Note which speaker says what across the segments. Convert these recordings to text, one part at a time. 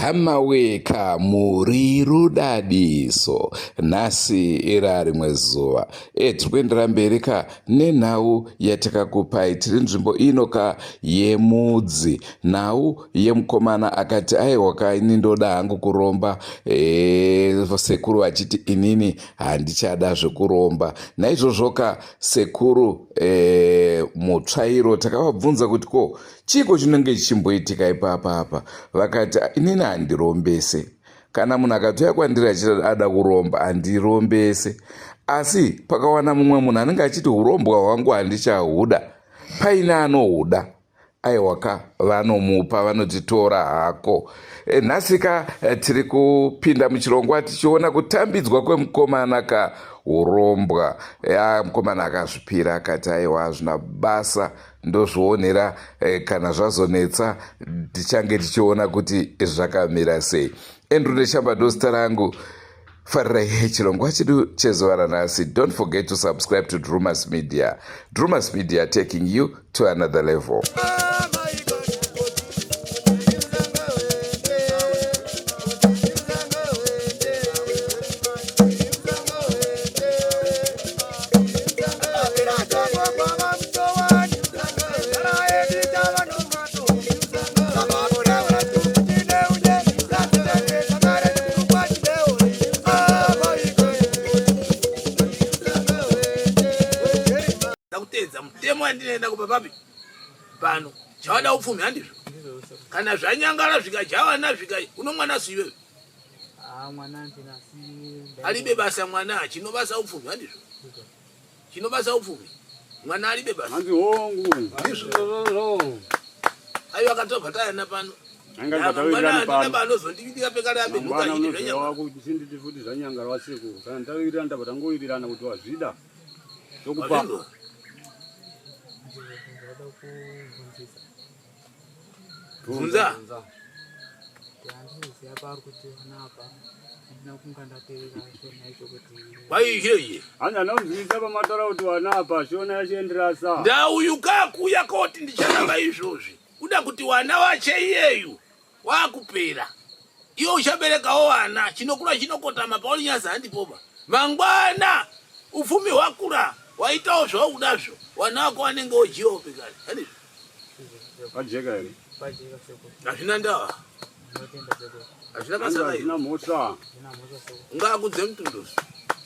Speaker 1: Hamaweka muri rudadiso nhasi ira rimwe zuva e tiri kuendera mberi ka nenhau yatakakupai tiri nzvimbo ino ka yemudzi nhau yemukomana akati aiwa ka ini ndoda hangu kuromba e, sekuru vachiti inini handichada zvekuromba naizvozvo ka sekuru e, mutsvairo takavabvunza kuti ko Chiiko chinenge chichimboitika ipapa apa? Vakati inini handirombese. Kana munhu akatouya kwandiri achiti ada kuromba handirombese. Asi pakawana mumwe munhu anenge achiti urombwa hwangu handichahuda, paine anohuda aiwa ka vanomupa vanoti tora hako. E, nhasi ka e, tiri kupinda muchirongwa tichiona kutambidzwa kwemukomana ka urombwa. E, mukomana akazvipira akati aiwa hazvina basa ndozvionera eh, kana zvazonetsa tichange tichiona kuti zvakamira sei andrew neshamba ndozita rangu farirai chirongwa chedu chezuva ranhasi don't forget to subscribe to drumas media drumas media taking you to another level
Speaker 2: Ndakuteedza mutemo wandinoenda kupa papi pano chavada upfumi handizvo kana zvanyangara zvikajawana zvika uno mwana su iwewe
Speaker 3: ah,
Speaker 2: alibe basa mwana chinobasa upfumi handizvo Chinobasa upfumi. Mwana alibe basa.
Speaker 4: Hanzi hongu.
Speaker 2: Ndizvo. Ayo akatobva tayana pano.
Speaker 4: Anga tatawirirana pano.
Speaker 2: Baba anozondibika pekare abe
Speaker 4: nhuka chiti zvanyanga. Wakuchinditi futi zvanyanga rwasiku. Kana tawirirana tabva tangowirirana kuti wazvida. Tokupa.
Speaker 2: Bvunza. Kwaiyeyi.
Speaker 4: Hanzi anonzwisa pamataura kuti wana apa shona yachienderasa.
Speaker 2: Ndauyu kakuya koti ndicharamba izvozvi. Kuda kuti wana wache iyeyu wakupera. Iwe uchaberekawo wana chinokura chinokotama pauri nyaza handipoba. Mangwana upfumi hwakura waitawo zvaukudazvo wana wako wanenge wojiwawo pekare. Handizvo?
Speaker 4: Pajeka here?
Speaker 3: Pajeka sekuru.
Speaker 2: Hazvina ndawa.
Speaker 3: Ndinotenda sekuru.
Speaker 2: Hazvina basa rayo.
Speaker 4: Hazvina mhosva.
Speaker 3: Hazvina mhosva sekuru.
Speaker 2: Ungakudze mutundo.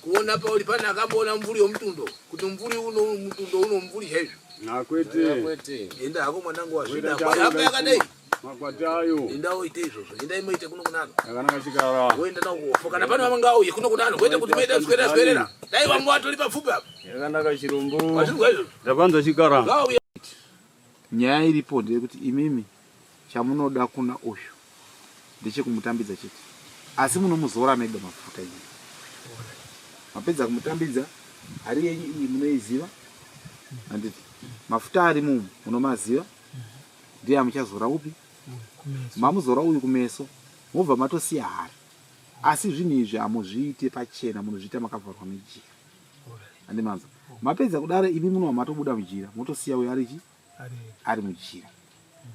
Speaker 2: Kuona pauri pane akamboona mvuri yomutundo kuti mvuri uno mutundo uno mvuri chaizvo.
Speaker 4: Nakwete.
Speaker 5: Kwete.
Speaker 2: Enda hako mwanangu wazvida.
Speaker 4: Wenda
Speaker 2: Kwai hamba yakadai.
Speaker 4: Makwati ayo.
Speaker 2: Enda woite izvozvo. Enda moite kuno kunano.
Speaker 4: Yakanaka chikara.
Speaker 2: Woenda nawo kuofo kana pane vamwe ngauye kuno kunano. Kwete kuti moite swerera swerera. Dai vamwe vatori papfupi apa.
Speaker 4: Yakanaka chirombo.
Speaker 2: Wazvinzwa izvozvo.
Speaker 4: Ndapanzwa chikara.
Speaker 2: Ngauye.
Speaker 6: Nyaya iripo ndeyekuti imimi chamunoda kuna uyu ndechekumutambidza chete asi munomuzora mega mafuta imi mapedza kumutambidza hari yenyu iyi munoiziva handiti mafuta arimo umu munomaziva ndiye amuchazora upi mamuzora uyu kumeso mobva matosiya hari asi zvinhu izvi hamuzviite pachena munozviita makavharwa nejira handi manzwa mapedza kudaro imi munobva matobuda mujira motosiya uyo ari chi ari mujira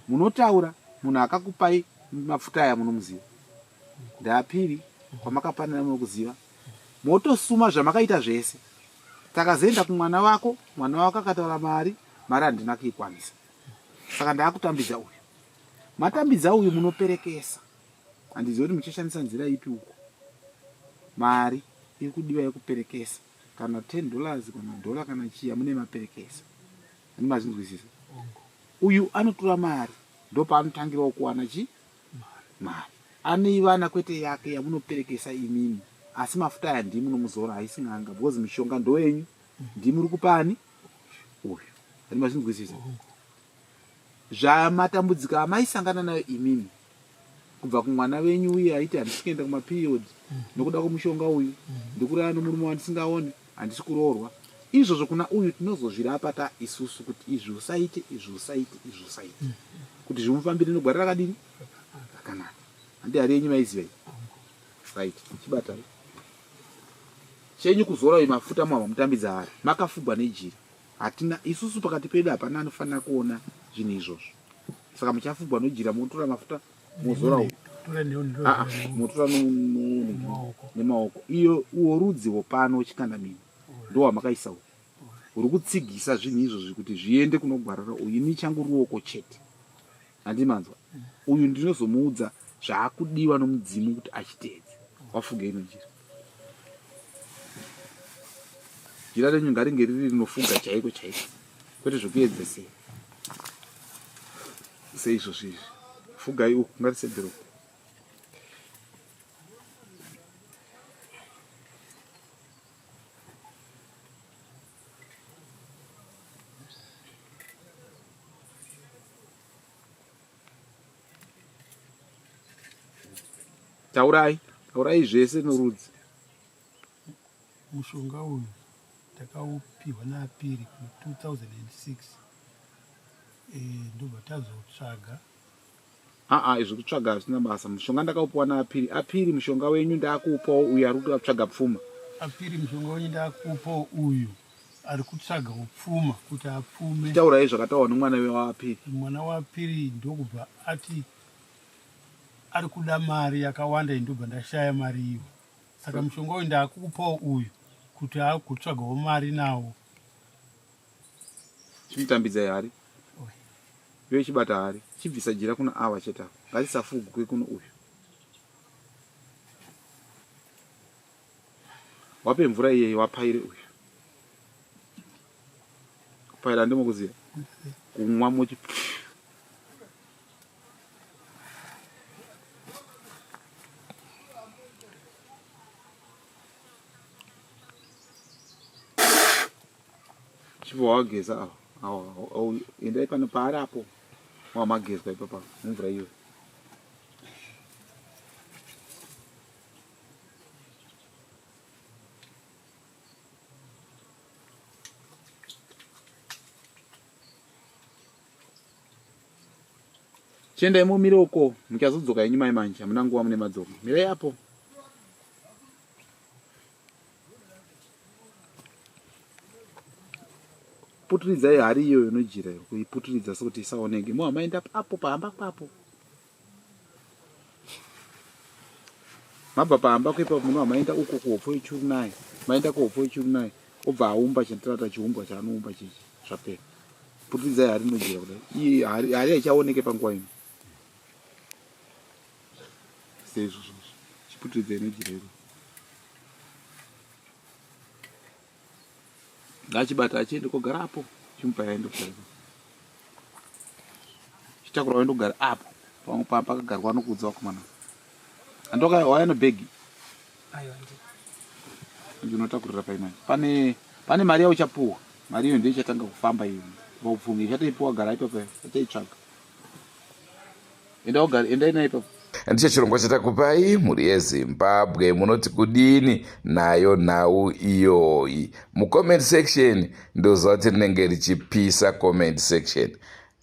Speaker 6: munotaura munhu akakupai mafuta aya munomuziva ndaapiri kwamakapanana munokuziva motosuma zvamakaita zvese takazoenda kumwana wako mwana wako akataura mari mari handina kuikwanisa saka ndaakutambidza uyu matambidza uyu munoperekesa handizivi kuti muchashandisa nzira ipi uko mari iri kudiwa yekuperekesa kana 10 dollars kana dollar kana chii amune maperekesa ani mazvinzwisisa uyu anotora mari ndopaanotangirawo kuwana chi mari anoivana kwete yake yamunoperekesa imimi asi mafuta aya ndimi munomuzora haisi n'anga because mishonga ndoyenyu ndimi muri kupani uyu ani mazvinzwisisa Zvamatambudziko amaisangana nayo imimi kubva kumwana venyu uye aiti handisi kuenda kumaperiod nokuda kwemushonga uyu ndikurara nomurume wandisingaone handisi kuroorwa izvozvo kuna uyu tinozozvirapa ta isusu kuti izvi usaite izvi usaite izvi usaite kuti zvimufambire negwara rakadini rakanaka handi hari yenyu maiziva iyi right chibatai chenyu kuzora uyu mafuta mwava mutambidza hari makafugwa nejira Hatina isusu pakati pedu hapana anofanira kuona zvinhu izvozvo. Saka muchafugwa nojira motora mafuta mozora uyu. Ah, ah, motora nemaoko iyo uwo rudzi wopano chikandamino ndowamakaisa uwo uri kutsigisa zvinhu izvozvi kuti zviende kunogwarara uyu ini changu ruoko chete handimanzwa uyu ndinozomuudza zvaakudiwa nomudzimu kuti achiteedze wafuge ino njira jira renyu ngaringe riri rinofuga chaiko chaiko kwete zvekuedzesera seizvozvi izvi fugai uku ngatisendere uku taurai taurai zvese norudzi
Speaker 5: Mushonga uyu ndakaupihwa naApiri ku 2006 eh, ndobva tazotsvaga.
Speaker 6: Aa izvi kutsvaga hazvina basa. Mushonga ndakaupiwa naApiri. Apiri mushonga wenyu ndakuupawo uyu ari kutsvaga pfuma.
Speaker 5: Apiri mushonga wenyu ndakuupawo uyu ari kutsvaga upfuma kuti apfume.
Speaker 6: Taurai zvakataurwa nomwana waApiri.
Speaker 5: Mwana waApiri ndokubva ati ari kuda mari yakawanda indobva ndashaya mari iyo. Saka mushonga uyu ndakukupawo uyu kuti agotsvagawo mari nawo.
Speaker 6: Chimutambidzai hari. Iwe chibata hari. Chibvisa jira kuna ava chete ava. Ngatisafuguke kuno uyu. Wape mvura iyeyi wapaire uyu. Kupaira ndimokuziva. Kumwa mochi. Chibva wageza awa awa awa endai pano paari apo wamagezwa ipapa mumvura iyoyo. Chiendai mumire uko muchazodzoka henyu mai manje hamuna nguva mune madzoka. Mirai apo. Putiridzai hari iyoyo nojira iyo kuiputiridza sokuti isaoneke. Moha maenda apo pahamba papo. Mabva pahamba kuipapo munoha maenda uko kuhopfo yechuru naye. Maenda kuhopfo yechuru naye obva aumba chanditata chiumbwa chaanoumba chichi zvapera. Putiridzai hari inojira kudai. Iyi hari hari haichaoneke panguva ino. Seizvozvo. Chiputiridzai inojira iro. Ngachibata achiende kogara apo. Chimupa aende kugara. Chitakura waende kugara apo. Pamwe pakagarwa anokuudza vakomana. Andoka waya nebhegi.
Speaker 3: Aiwa ndi.
Speaker 6: Ndinotakurira pai manje. Pane pane mari yauchapuwa. Mari iyo ndiyo ichatanga kufamba iyo. Paupfumi ichatoipuwa gara ipapo ichaitsvaga. Enda ugare endai nayo ipapo.
Speaker 1: Ndicho chirongwa chatakupai mhuri yeZimbabwe munoti kudini nayo nhau iyoyi mucomment section ndoziva kuti rinenge richipisa comment section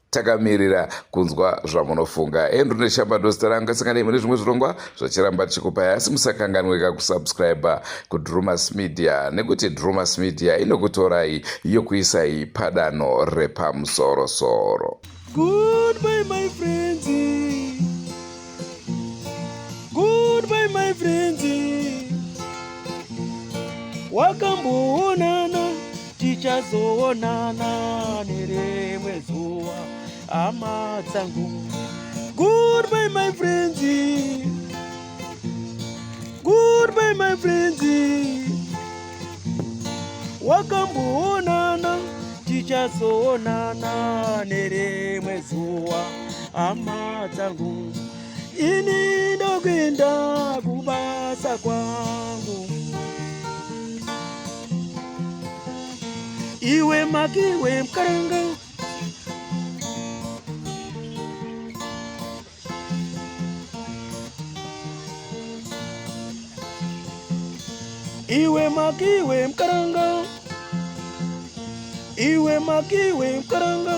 Speaker 1: Takamirira kunzwa zvamunofunga. Andrew Neshamba ndozita rangu asanganei mune zvimwe zvirongwa zvachiramba tichikupai asi musakanganweka kusubscribe kuDrumas Media nekuti Drumas Media inokutorai yokuisai padanho repamusorosoro.
Speaker 7: Goodbye my friends. Goodbye my friends. Wakamboonana tichazoonana nerimwe zuva hama dzangu. Goodbye my friends. Goodbye my friends. Wakamboonana tichazoonana nerimwe zuva hama dzangu. Ini ndokuenda kubasa kwangu. Iwe makiwe mkaranga Iwe makiwe mkaranga Iwe makiwe mkaranga